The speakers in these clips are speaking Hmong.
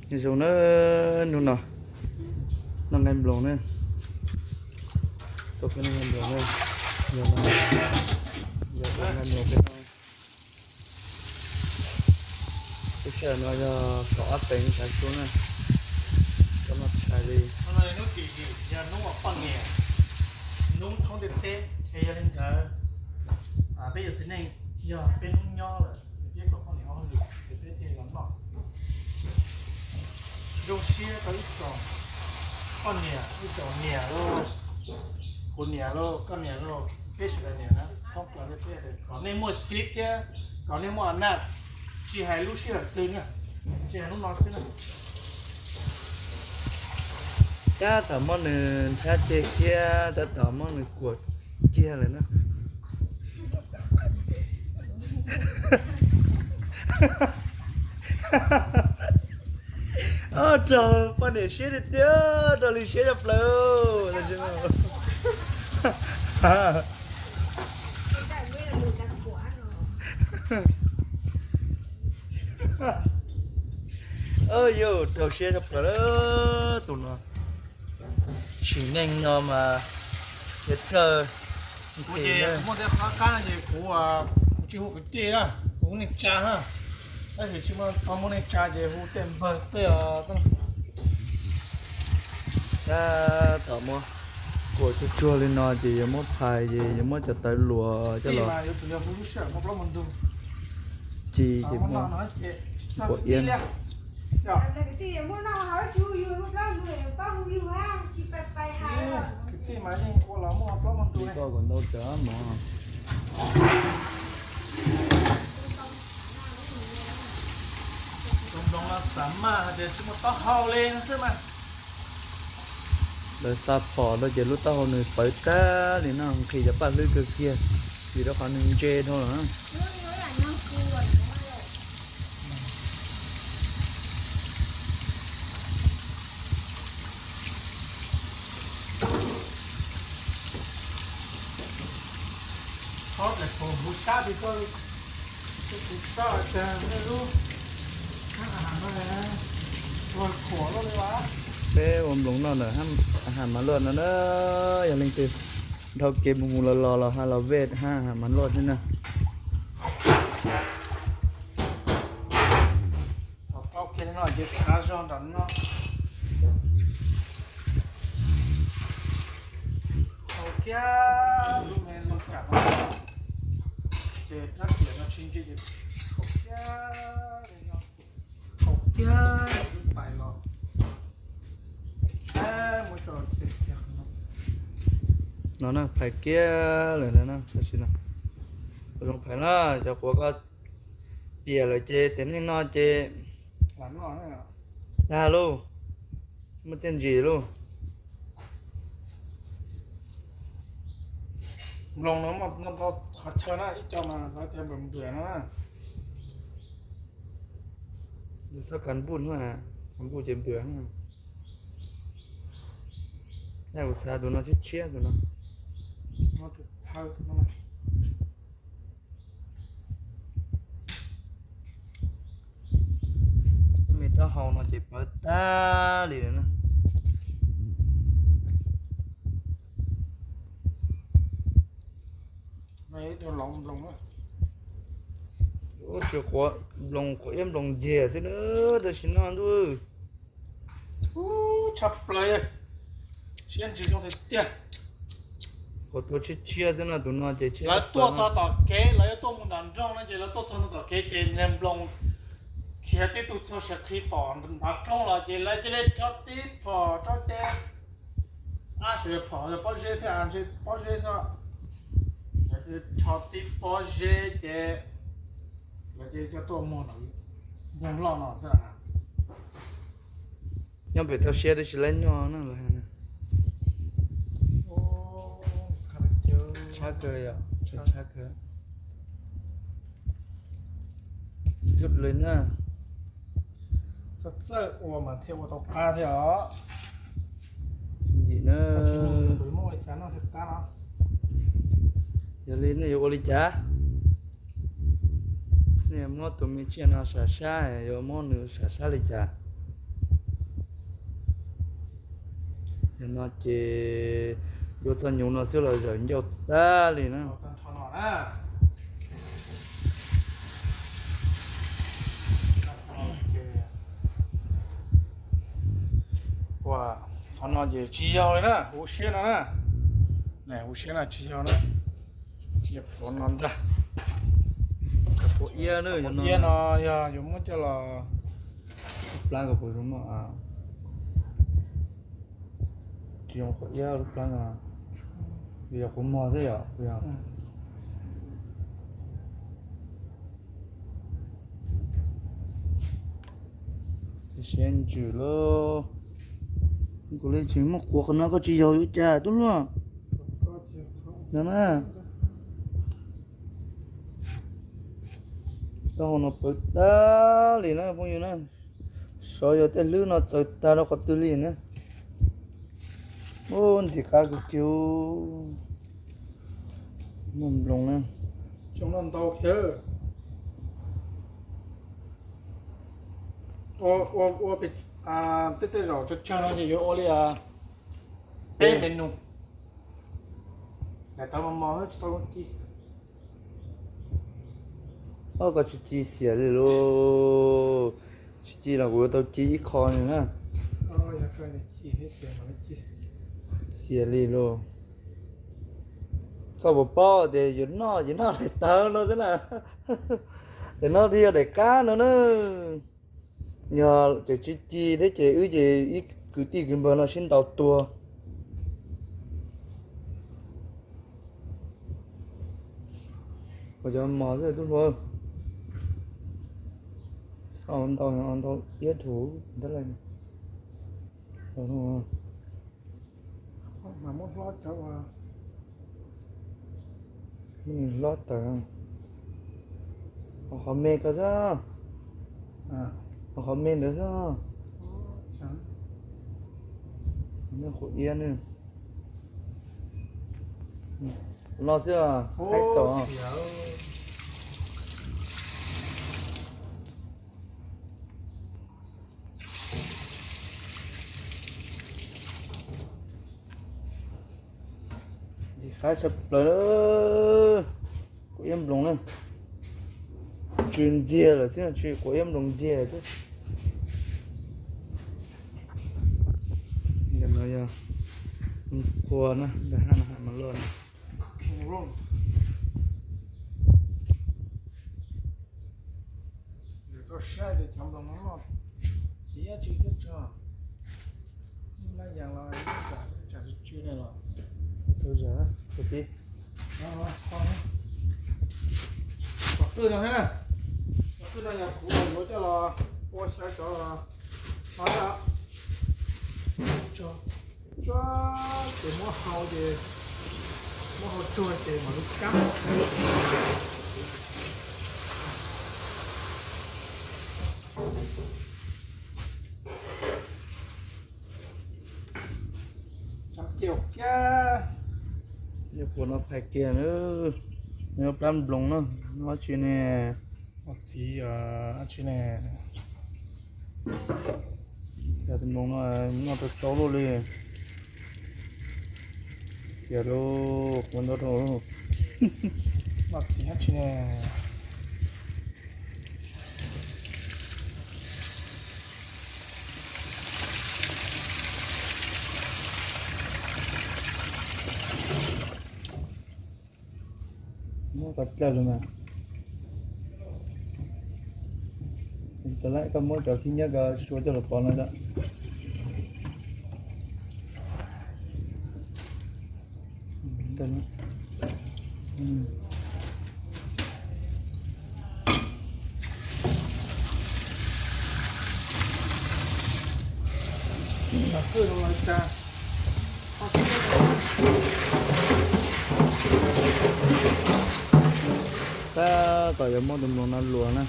Nyob zoo na, hnub no noj nqaij nploos na, tuaj peb noj nqaij nploos na, yog no, yog ua nqaij nploos peb noj. Lub sij hawm no yog kaum ob teev tshav xyoo na, koj noj tshais li. Hnub tim yim yog hnub uas poj niam, hnub thoob ntiaj teb, ces yog li ntawd peb yuav txiv neej yog peb hnub nyob lawm, peb kom poj niam ua hauj lwm, ces peb thiaj los noj. Zoo siab rau ib tsoom poj niam, ib tsoom niam lauj, kuv niam lauj, koj niam lauj, peb sawv daws niam na, thoob plaws peb, kom nej muaj xiv thiab kom nej muaj a naj, tsis hais lub sij hawm twg na, tsis hais hnub no xwb na. Tab tom muab nws nrhiav ceg kiag, tab tom muab nws kuam kiag lawm na. Raug poj niam siab tiag tiag, raug li siab tshaj plaws. Yus raug siab tshaj plaws tus no. Sim neej no mas yog txawj nqhis. Kuv muaj tej qhov qab no ces kuv, kuv tsis hu kwv tij na, kuv hu neej tsa na. Tab sis tsis muaj, muaj neej tsa ces hu tej npawg tej os. Tab tom muab kuam tsuag tsuag li no ces yuav muab phais ces yuav muab cov tawv luas coj los. Ci ces muab kuam iab. Koj kom ntau tsam mov. Tus nploos no xav maj tias tsis muaj taub hau li no xwb mas. Lawv xa phom rau ces lub taub hau nws pawv tag li no, nqhis cov paj hlwb kawg kiag, vim rau qhov nws ntse dhau lawm. Txhob txawm pom huv sab ti koj, kuv sab tag nej lub, ua khuam loj li as. Peb ua nploos noj ntawm hav mas luaj no na, yog leej twg dhau kev mus mus los los los ha los vej ha mas luaj thiab na. Thaum tau kiag no ces kav zog nram no. Thaum kiag lub me loo tsam no, ces rab riam no tsis ntse ces thaum kiag li no, thaum kiag lub tais los. Ab, muab tso tiag tiag no. No na, phais kiag lawm no na, tam sim no. Ua zoo phais na, cov quav koj piam lawm ces tiam neej no ces tag lauj, tsis muaj txiaj ntsig lauj. Nploos no muaj ntau qhov chaw na, ib co mas lawv tias npwm npwm no na. Txhob kav npuj, kav npuj ces npwm. Yog kuv xav tus no tshiab tshiab tus no. Lub me taub hau no ces pawv tag li na. Ua tsis quav nploos, quav iab nploos ntxiag xwb na, tam sim no ntuj. Tshaj plaws, siab ntsws zoo tiag tiag. Quav tuag tshiab tshiab xwb no, tus no ces lawv tuaj txog tom kev, lawv yuav tuaj mus nram nroog no ces lawv tuaj txog tom kev ces niag nploos khiav tib tug txog siav qhi tom nrav roob los ces lawv cia li rho tib phom rau ces, ab, tsuas yog phom yog pob zeb thiab, ntshe pob zeb xwb. Lawv cia li rho tib pob zeb ces lawv cia li coj tuaj muag, muag loj no xwb. Nyob pem toj siab twb tsis laib nyob na los. Tshab kawg yom, tshab kawg. Ib tug li na. Txawj txawj ua mas thiaj ua tau qab thiab os. Yim na. Yog li nej yuav ua li cas? Nej yuav muab tus me tsiaj no sam sab, yuav muab nws sam sab li cas? Yog no ces yuav txog nyuv no xwb los zawm ncauj tag li na. Ua, qhov no ces tsis yog li na, huv siab no na. Huv siab no tsis yog na. Qhov no ntag. Qhov iab na, qhov iab no yog yuav muab coj los plab kom puas zoo no. Tsis zoo qhov iab lub plab no, yog qhov mog xwb yom. Siab ntsws lauj. Kuv li tseem muab quav qhov no koj tsis yog yuav cas tub hluas. No na. Taub hau no pawv tag li na phooj ywg na. Xyov yog tej hlwb no txawv tag rau qhov twg li na. Ub, ntxim qab kawg kiag. Muaj nploos na. Xyoo no ntau thiab. Ua, ua, ua tej, tej zaum tsawg tsawg no ces yuav ua li peb menu. Daim tawv mos mos tsis tau ci. Ob, koj tsis ci xiam li lauj. Tsis ci los kuv yuav tau ci ib qho li na. Xiam li lauj. Koj puas paub tias yus noj ces noj daim tawv no xwb na. Daim no thiaj yog daim qab no na. Yog tseem tsis ci thiab ces wb ces ib kwv tij kwv npawg no sib ntaus tuag. Ua cov mos xwb tub hluas. Sau ntau ntau iab rhuv ntawd lawm. Mas muab hlob cov uas, muab nws hlob tawm. Qhov me ko xwb. Qhov me ntawd xwb. Qhov iab no xwb. Haib txaus. Ntxim qab tshaj plaws. Quav iab nploos na. Tsw ntxiag lawm xwb, tsw quav iab nploos ntxiag xwb. Ntawm no yog qhua na, ntawm hab no hab mas luaj na. Yus tau saib tias cov nploos no loj txiv dab tsi thiab tso. Laj yas los tsam tsw tsw ne los. Tau zam, tau tib. Tom qwj no thiab na. Tom qwj no yog kuv yuav coj los ua xyaw cov no. Tso, ces muab hau ces, muab hau tsuag ces mam li cab. Cab kiag kiag. Yog kuv no phais kiag na. Nyob plab nploos na, no dab tsi ne? Ua txiv, dab tsi ne? Cas tus nploos no noj tau tsau luaj li. Tias lauj, kuv ntau rau lauj. Noj txiv dab tsi ne? Muab ko dlawg los mas. Cov lawm koj muab cov khib nyiab ko tsis tshua coj los pov no. Tab tom yuav muab tus nploos no luas na.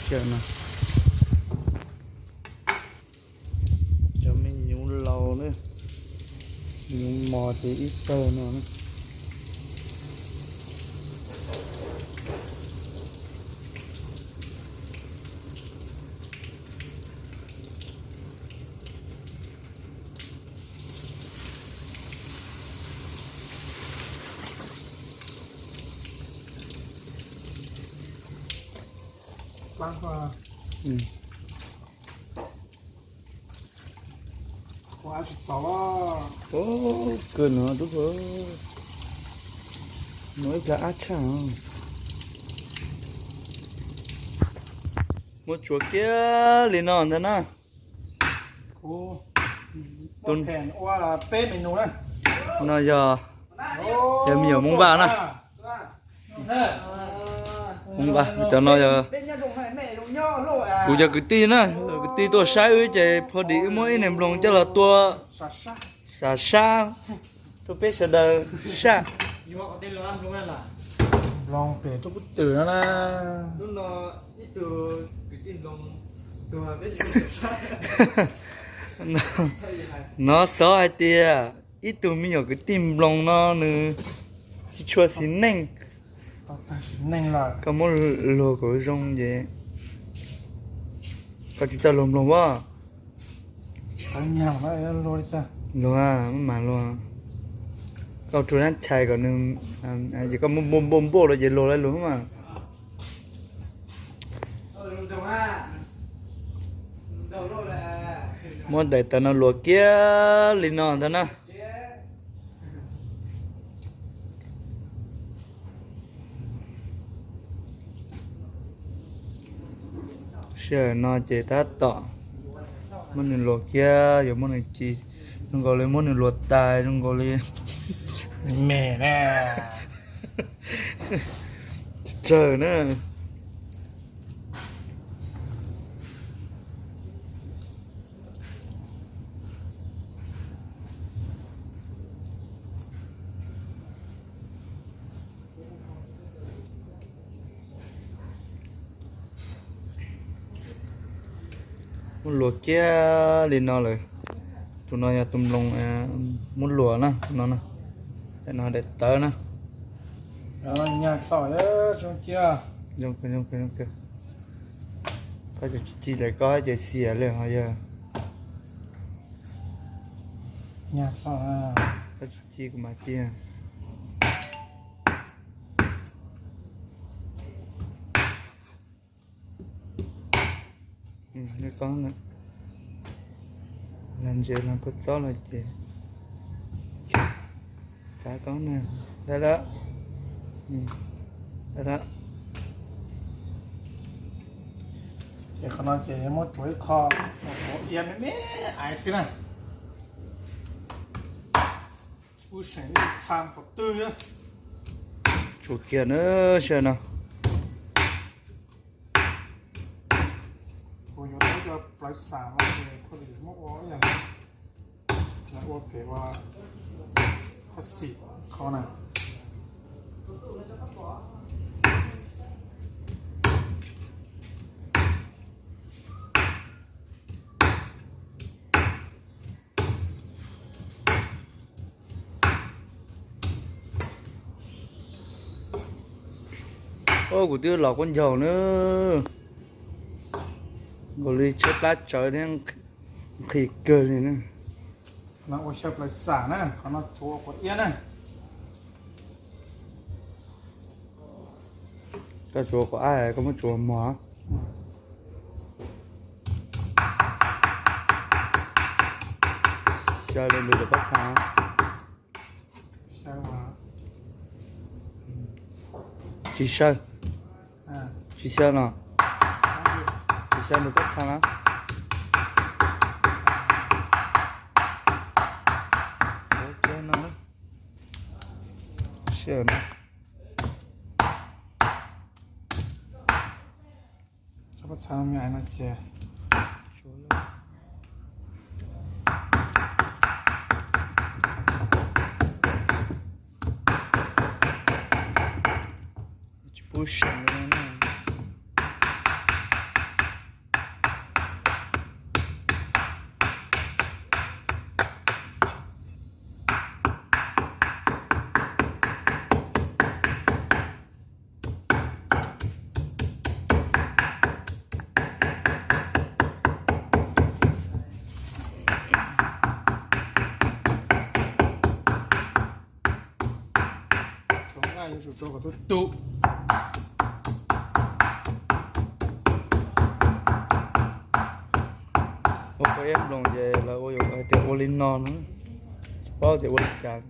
Sawm no. Cov me nyuv laus na, nyuv mos ces ib tawg no na. Kawg no tub, muaj ib plab ab tshaj. Muab tsuav kiag li no ntag na. No yog, yog me nyuam Hmoob Vaj na. Hmoob Vaj, cov no yog, kuv cov kwv tij na, kwv tij tuaj saib wb ces pho dim wb muab ib niag nploos coj los tua sam sab rau peb sawv daws saj. Nploos pem rau kuv twm no na. No xov hais tias ib tug me nyuam kwv tij nploos no nws tsis tshua xis neej. Koj muab luag kom zoo ces koj tsis txawj luag nploos as. Luag, maj mam luag. Koj rua dab chais kom nws, ces koj muab npauj npauj npauj rau ces luag lawm luag mas. Muab daim tawv no luas kiag li no ntag na. Sij hawm no ces tab tom muab nws luas kiag, yuav muab nws ci zoo nkaus li muab nws luas tais zoo nkaus li me na. Tsawg na. Muab luas kiag li no lawm. Tus no yog tus nploos muab luas na, tus no na. Tam no daim tawv na. Koj tsis ci lawm koj ces xiam li ho yog. Koj tsis ci kuv mam ci. Koj ntses los koj txob los ces txav koj na. Dab dab. Dab dab. Ces qhov no ces muab tsuav ib qho, tsuav ia me me aiv xwb na. Tsis pub seem ib txha qhov twg na. Tsuav kiag na, sawv no. Kuv yuav tau cov plawv xam no ces kuv muab ua ib yam, ua pem ua thaj xim qhov na. Kuv twb los quab ncaug na, nkaus li tshaib plab tsawv thiab nqhis kawg li na. Ua xyaw plaws xam na, qhov no tsuav quav iab na. Koj tsuav quav ab, koj muab tsuav mos. Xyaw li ntawd cov pob txha. Tsis xyaw. Tsis xyaw no. Tsis xyaw nws pob txha na. Pob txha no ces tsis pub seem li no na. Tsuav nqaij yuav tsum tsuav kom tub tu. Ua kua iab nploos ces lawv ua yuav hais tias ua li no no, tsis paub tias ua li cas.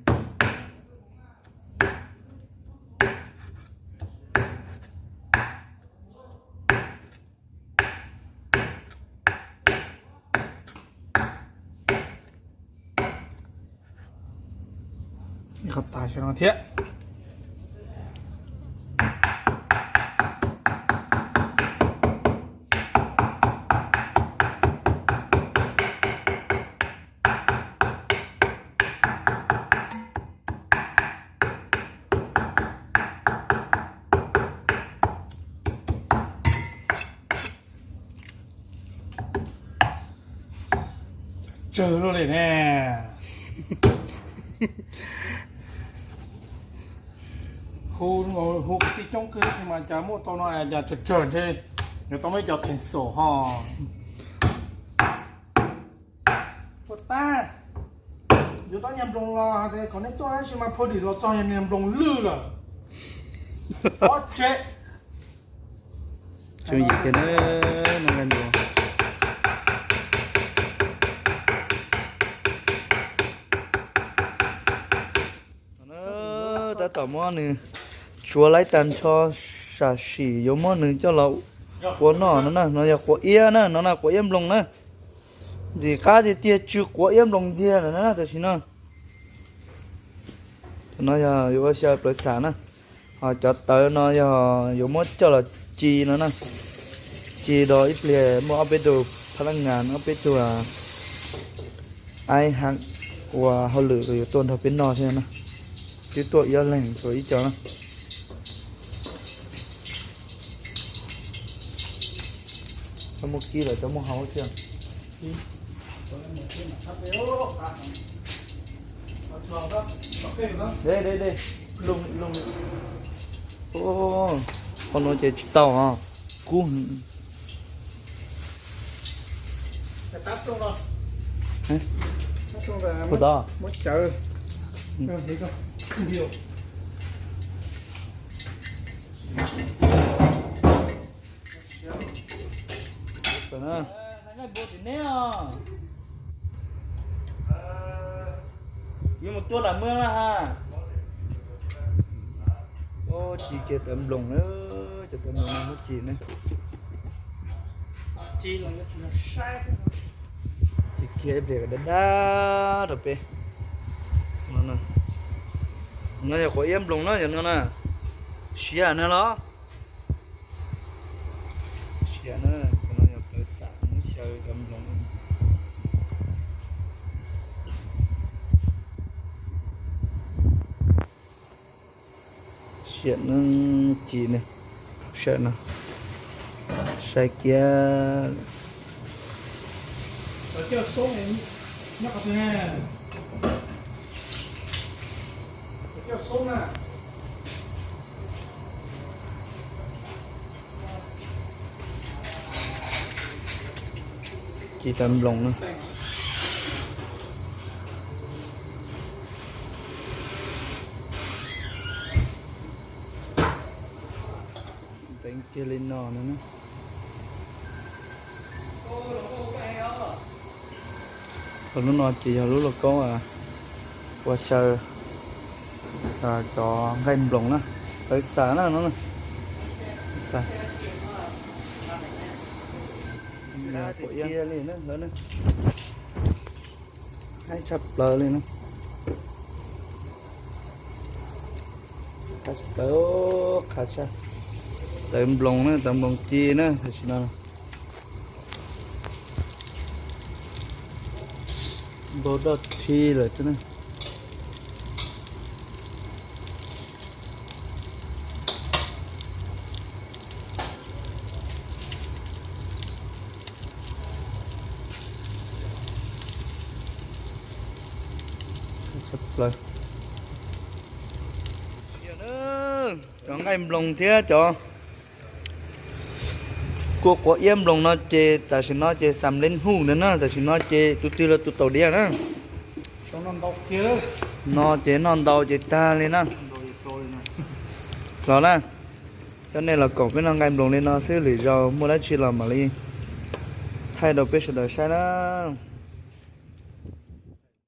Ib qhov tas no thiab. Tsawg luaj li ne. Hu, hu kwv tij coob kawg tab sis mas cas muaj tau no cas tsawg tsawg ntshe yuav tau muaj ib co pencil ho. Puas tab, yuav tau niag nploos los hais tias kom nej tuaj tab sis mas phua dim los txog yog niag nploos lwj lawm. Ob tsev. Tsoom yim kiag na, noj nqaij nploos. Tab tom muab nws tsuav laib tag nrho, sam sim yuav muab nws coj los ua noj no na. No yog quav iab na, no na quav iab nploos na. Ntxim qab tiag tiag, tsw quav iab nploos ntxiag lawm na tam sim no. Cov no yog yuav ua xyaw plawv xam na. Ho cov tawv no yog yuav muab coj los ci no na. Ci do ib pliag muaj ob peb tug phab laj ngas, ob peb tug aib ha ua hauj lwm los yuav tuaj nrog peb noj thiab na. Twb tuaj ib ob leeg tsuas ib co na. Cov muaj kib los cov muaj hau thiab. De, de, de. Loo, qhov no ces tsis tau os. Kub. Ua tod. Yuav mus tua lam muag na ha. Ci kiag tawv nploos na, cov tawv nploos no muab ci na. Ci kiag ib pliag dab dab rau peb. No yog quav iab nploos na, yog no na. Siav na los? Siav na, no yog plawv xam muab xyaw cov nploos. Siav na, ci na, saib no, saib kiag. Ci tawv nploos na. Ntxeev kiag li no no na. Lub no ces yog lub lauj kaub ua xyaw cov nqaij nploos na, plawv xam na no. Haib tshaj plaws li na. Qab tshaj plaws, qab tshaj. Tawv nploos na, tawv nploos ci na tam sim no. Npau doj rhi lawm xwb na. Cov nqaij nploos thiab cov kua quav iab nploos no ces tam sim no ces xam leej huj ntawd na, tam sim no ces tus twg los tus taus diav na. No ces noj ntau ces tag li na. Los na, coj nej los koom peb noj nqaij nploos li no xwb, lwm zaus muaj dab tsi los mam li thaij rau peb sawv daws saib na.